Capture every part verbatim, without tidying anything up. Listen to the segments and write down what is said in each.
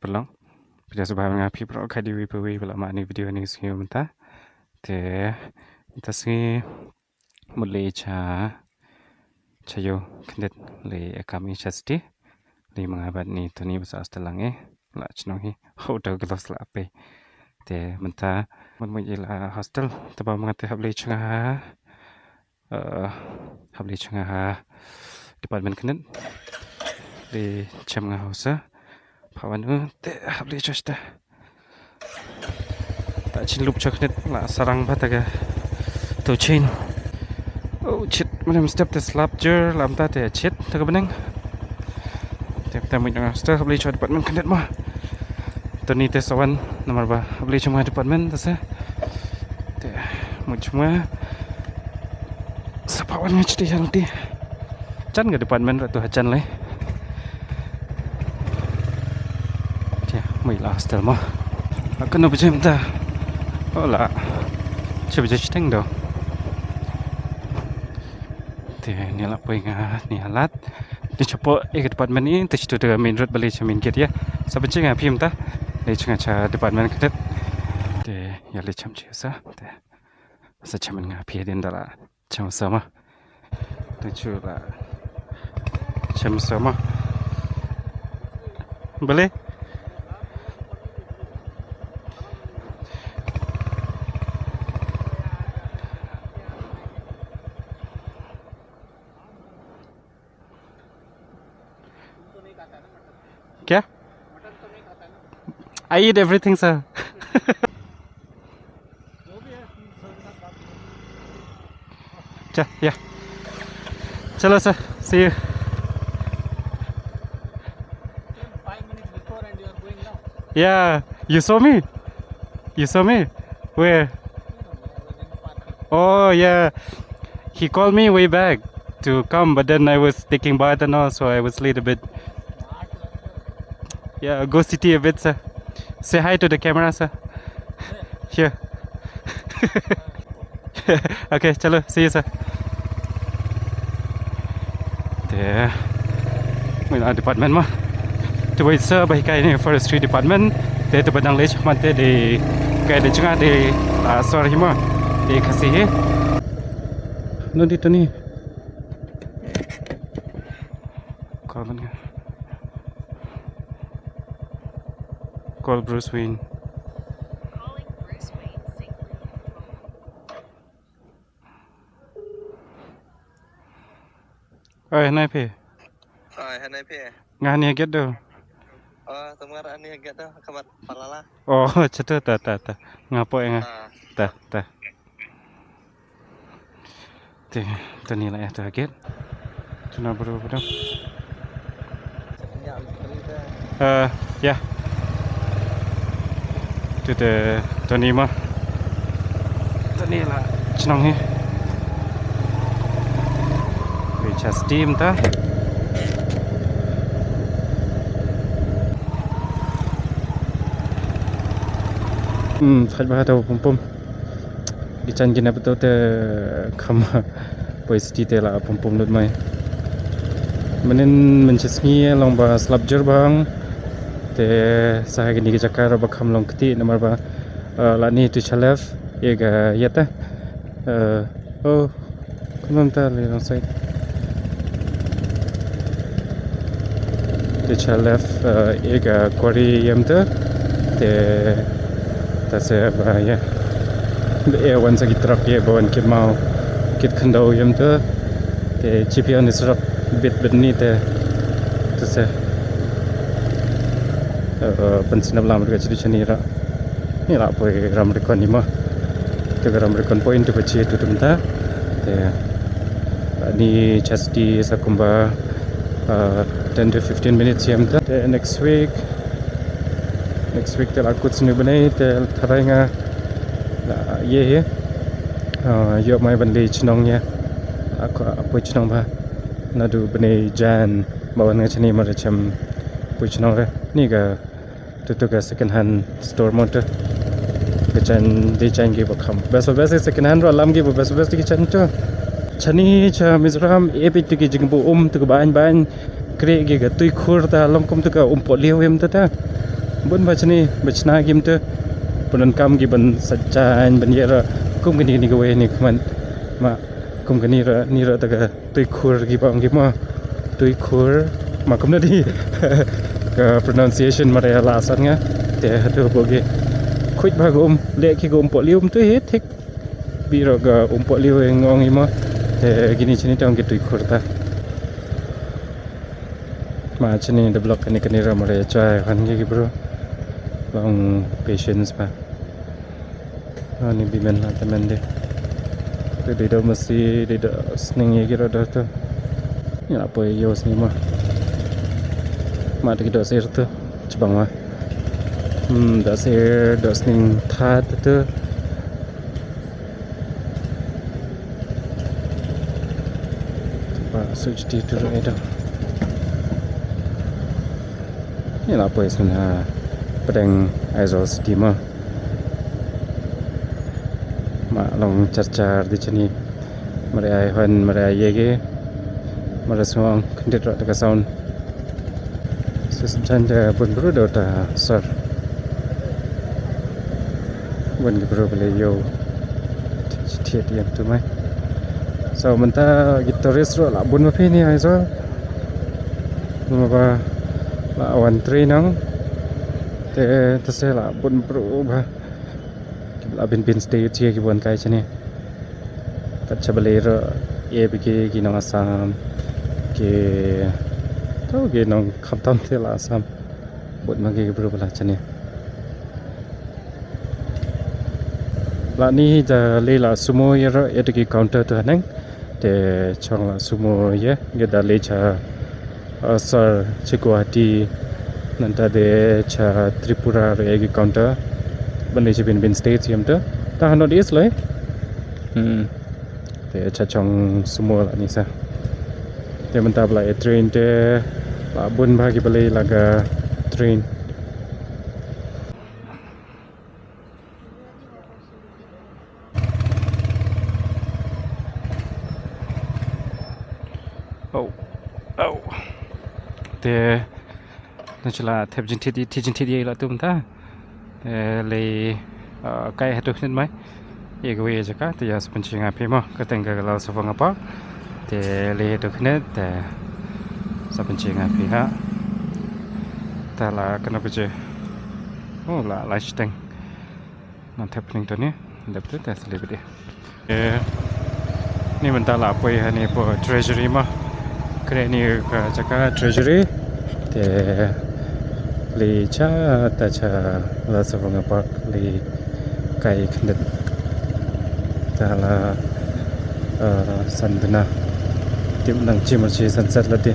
Pyrlong. Phi da sngewbha nga phi pyrlong ka dei wi pa wi ba la mane video ni sngi mynta. Te mynta sngi mut lei cha cha ïew khyndiat lei ïa kam i cha sti. Lei ma nga bad ni Tony ba sa hostel lang eh la chnong hi. Ho da glos la pe. Te mynta mut mut i la hostel te ba ma nga te hap lei cha nga. Uh, hap lei cha nga ha department khyndiat. Lei chem nga ha u sir. Pha wan u te hap lei cha sta. Ta chin lup cha khyndiat la sarang ba ta ga to chin. Oh shit, ma lem step te slap jer lam ta te shit ta ka bneng. Te ta mut nga sta hap lei cha department khyndiat ma. Tony te sa wan namar ba hap lei cha nga department ta sa. Te mut cha nga. Sa pha wan nga chiti jan ti. Jan ka department ratu ha jan lei. Te mut la hostel ma. Aku no bajem ta. Hola. Che bajem chiteng do. Te ni la poi nga ni halat. Te chapo e department ni te chitu te main road ba lei cha main gate ïa. Sa bajem nga phim ta. Lei cha nga cha department khyndiat. Te ïa lei cham chi sa. Te sa cham nga phi din da la. Cham sama. Te chu la. Cham sama. Bale. क्या? I eat everything, sir. Cha, yeah. Chalo, sir. See you. Yeah, you saw me? You saw me? Where? Oh, yeah. He called me way back to come, but then I was taking bath and all, so I was late a bit. Yeah, go city a bit, sir. Say hi to the camera, sir. Here. Okay, chalo, see you, sir. Te, mut la department ma. Te wei sa ba hikai ni forestry department. Te te ba dang lei chakmat te de kai de chnga de, ah, sorry ma. De Khasi hi. No di Tony. Call man ka. Call Bruce Wayne. Oi, hanai phi. Oi, hanai phi. Nga ni get do. Oh, tumar ani get do, kamat palala. Oh, chatu ta ta ta. Nga po nga. Ah. Ta ta. Te, Tony la ya ta get. Tuna bro bro. Uh, yeah. Tu te Tony ma. Tony la chnong hi. Lei cha steam ta. Hmm, thaj ba ta pum pum. Ki chan ki nep to te kham poi city te la pum pum lut mai. Mynnin mynchi sngi long ba slap jur bang te sa ha kini ki jaka ba kham long kti namar ba, eh, la ni tu chalef ye ga yata. Eh, oh. Kumno mynta lei long side. Te cha left, eh, ïa ka quarry ïa mynta. Te ta se ba ïa. Ba ïa wan sa ki truck ïa ba wan kit maw kit khyndew ïa mynta. Te chip ïa ni surok bit bit ni te. Ta se. Eh, eh, pynsnap lam ka chitu chani ra. Ni la poi Ramrikon ni ma. Te ka Ramrikon point te ba chi tu tum ta. Te ni chasti sa kumba, uh, ten to fifteen minutes ïa mynta. Te next week, next week te la kut snu bnai te tharai nga la ye he. Uh, ïoh mai ban leit chnong ïa. Aku poi chnong ba. Naduh bnai jan ba wan nga chani mar chem poi chnong re. Ni ka Tutu ka second hand store mo tu. Ka jan, dei jan ki ba kham. Best ba best second hand ruh lam ki ba best ba best ki jan tu. Chani cha Mizoram e peit tu ki jingbu um tu ka ban ban. Kre ki ka tui khur ta long kum tu ka um po liu em tu ta. Bun ba chini ba chna kim te. Pyndonkam ki ban sa jan ban ïa ra kum kini kini kawei ni kman. Ma kum kini ra ni ra ta ka tuikhur ki ba ong ki ma tuikhur ma kum na di ka pronunciation mara la san nga te hatu bo ki khuid ba gum le ki gum po lium tu hi thik bi ro ga um po liu eng ong i ma te kini chini tong ki tuikhur ta. Ma chini the block kani kani ra mara chai han ki bro long patience ba. Ani bimen la temen de. Te de do masi de do sning ye kira do to. Ya apa yo sini ma. Ma de do sir to. Chibang ma. Hmm, do sir do sning tha to. Ba such ti tu ro edo. Ni la poi sun ha pedeng Aizawl City ma. Ma long char char di chini. Mare ai hon mare ai yege. Mare suang kendit ro ta ka sound. Sis jan da bun bru da ta sar. Bun ki bru bele yo. Thiet yang tu mai. So mynta ki tourist ro la bun ma phi ni ai so. Lama ba la wan train ang. Te te se la bun bru ba. Ki la bin bin stay tie ki bun kai chini. Kat cha bele ro e bigi ki nong Assam. Ki to ki nong khamtam te la Assam. Bun ma ki bru bala chini. La ni da le la sumo ye ro e ki counter to haneng. Te chong la sumo ye ge da le cha asar chi Guwahati nanta de cha Tripura re gi counter. Bani chi bin bin state yam ta ta North East lai. Hmm. Te cha chong sumo la ni sa. Te mynta bla e train te la bun ba ki bale la ga train. Oh, oh. Te na chila thep jin thit thit jin thit ye la tum ta. Te le, ah, kai hatu khnit mai. Ye gwe ye jaka te ya sapan chinga phi mo ka teng ka la sa vang apa. Te le hatu khnit te sapan chinga phi ha. Ta la kana puje. Oh la la chiteng. Nang thep ning tani dep tu ta sli bidi. Eh, ni mynta la poi ha ni po treasury ma. Kre ni ka jaka treasury. Te li cha ta cha la sa vang park li kai khnit. Ta la, eh, sandna. Tip nang chi mar chi sunset la ti.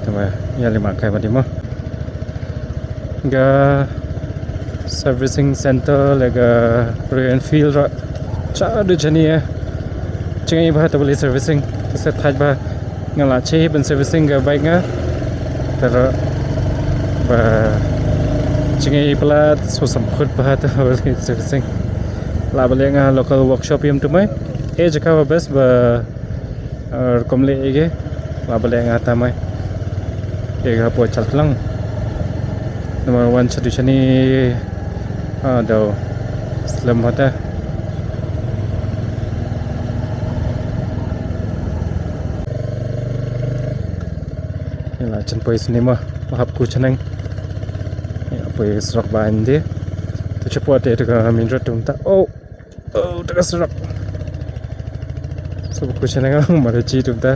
Tama ya li ma kai ma di ma. Ga servicing center le ga Royal Enfield ra cha du chani ya. Chingai ba ta bali servicing ta se thaj ba nga la che ban servicing ga bike nga. Tara ba chingai pala so sam khut ba ta bali servicing. La bali nga local workshop yam tu mai. E jaka ba best ba Ar kom le ege la bale nga ta mai. Ega po chal tlang. Number one chatu chani. Ah, dau slem hata. Ila chan poi sini ma mahap ku chaneng. Ya poi srok ba ande. Tu chapo te tu ka main road tu ta. Oh. Oh, teka serak. Sebab ku sana ngang mara chi tu ta.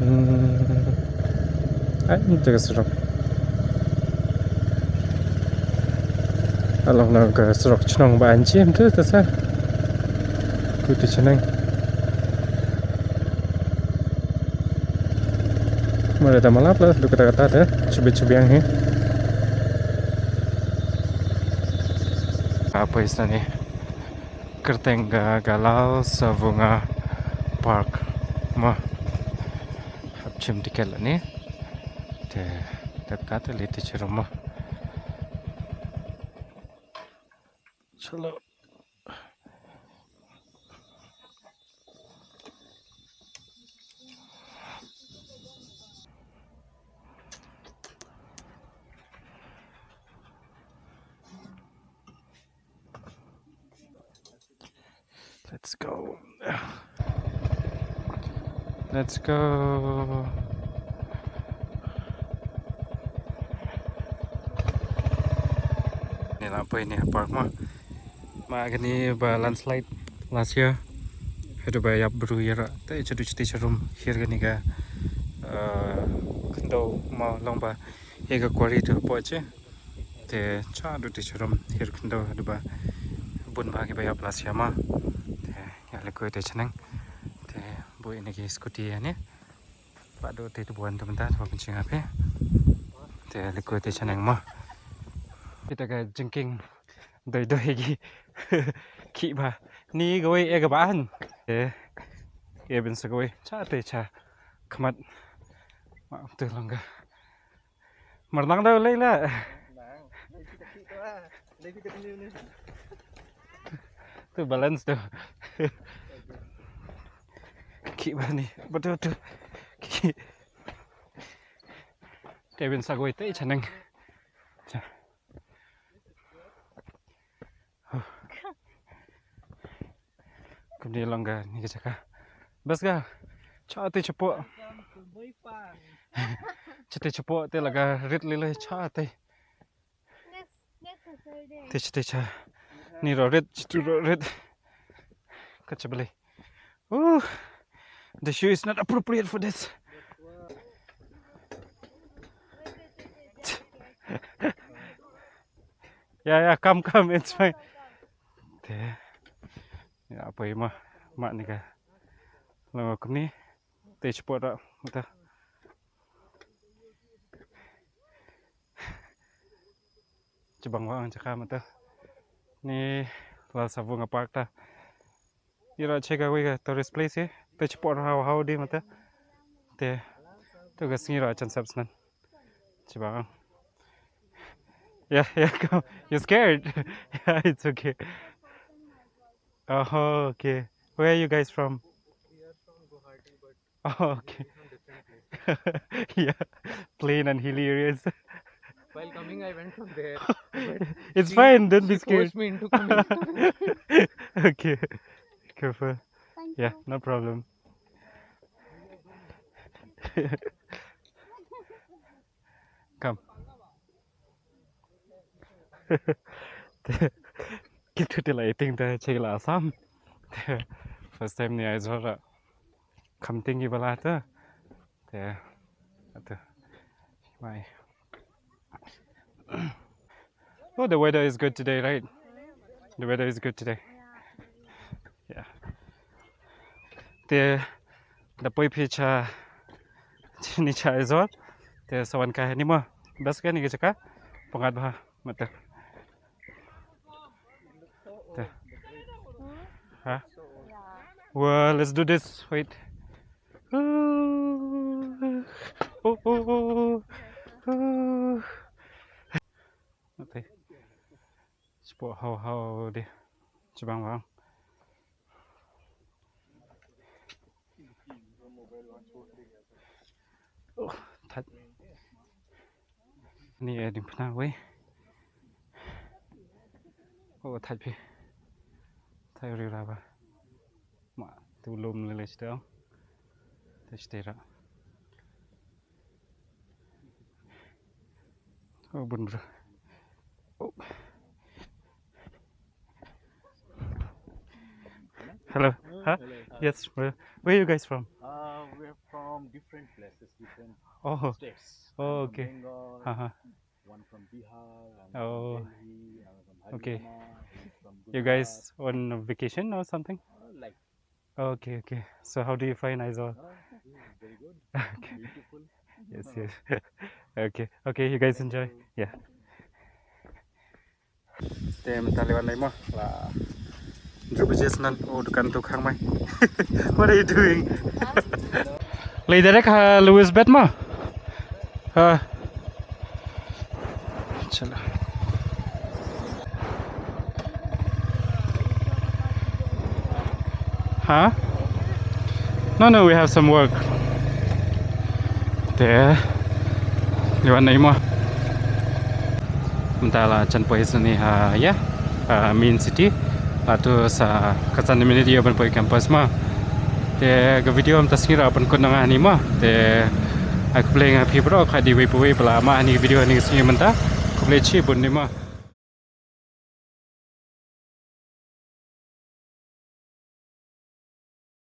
Hmm. Ai, teka serak. Along na ka serak chnong ba anchi em tu ta sa. Ku tu chnong. Mara ta malap la, duka ta kata ta, chubi chubi ang he. Apa isna ni? Kyrteng ka Galau Savunga Park. Ma hap chim tiket la ni. Te, te ka te li te chirum ma. Chalo. Let's go. Let's go. Ni la poi ni park ma. Ma kani ba landslide last year. Haduh ba ïap bru ïa ra. Te chadu chiti charum hiar kani ka, uh, khyndew ma long ba ïa ka quarry tu poi che. Te chadu ti charum hiar khyndew haduh ba bun ba ki ba ïap last year ma. Te ïa leh ko te chaneng. Te bui ïa ki scooty ïa ni. Ba do te tu buan tu mynta tu ba pynching ape. Te leh ko te chaneng ma. Kita ka jingkieng doi doi ki. Ki ba ni kawei e ka ba an. Te e bin sa kawei cha te cha khmat. Ma tu long ka. Mar nang dau lei la. Tu balance tu. Ki bani. Betul tu. Ki. Te bin sagoi te chaneng. Cha. Kumne long ka ni ka jaka. Bas ka. Cha te chapo. Cha te chapo te la ka rit lele cha te. Te cha te cha. Ni ro rit, chitu ro rit. Ka cha bale. Ooh, the shoe is not appropriate for this. Yeah, yeah, come, come, it's fine. Te. Ya, apa ma, ma ni ka. Long kumne. Te chapo ra, mata. Chibang wa ang chaka mata. Ni la sa vung park ta. Ira cheka wei ka tourist place eh. Te chapo ra hau hau di mata. Te tu ka sngi ra chan sap snan. Chibang. Yeah, yeah, come. You scared? Yeah, it's okay. Oh, okay. Where are you guys from? Oh, okay. Yeah, plain and hilly areas. While coming, I went from there. But it's fine, don't be scared. She forced me into coming. Okay, careful. Thank you. Yeah, no problem. Come. Kitu te la eating te chei la Assam. First time ni Aizawl ra. Kham ting i bala te. Te. Ate. Mai. Oh, the weather is good today, right? The weather is good today. Yeah. Te da poi phi cha ni cha Aizawl. Te sa wan ka ni mo. Bas ka ni ka jaka. Pangat bha mata. Te. Ha? Well, let's do this. Wait. Oh, oh, oh, oh. Mata. Sport how how de. Chibang bang. Oh, that. Ni eh ding pna wei. Oh, that phi. That ri ra ba. Ma tu lum le le sta. Te sta ra. Oh, bun bro. Oh. Hello. Huh? Hello. Hi. Yes, bro. Where are you guys from? Uh, we're from different places, different Oh. States. Oh, I'm from okay. Bengal, Uh-huh. One from Bihar, I'm Oh. From Delhi, I'm from Okay. Haryana, he's from You Gujarat. Guys on vacation or something? Uh, like Okay, okay. So how do you find Aizawl? Ah, this is very good. Okay. Beautiful. Yes, yes. Okay, okay, you guys enjoy. Yeah. Te mynta leh wan lai mo la. Ju bajes nan o dukan tu khang mai. What are you doing? Leh direct ha Lewis Bet mo. Ha. Chalo. Huh? No, no, we have some work. There. You want any more? Mynta la jan poi sini ha, yeah, ha main city. Lada sa ka san minit ïa ban poi campus mo. Te ka video mynta sngi ruh ban kut noh hangne mo. Te ai khublei ïa phi baroh, ka dei wei pa wei ba la mad hangne ka video hangne ka sngi mynta. Khublei shibun mo.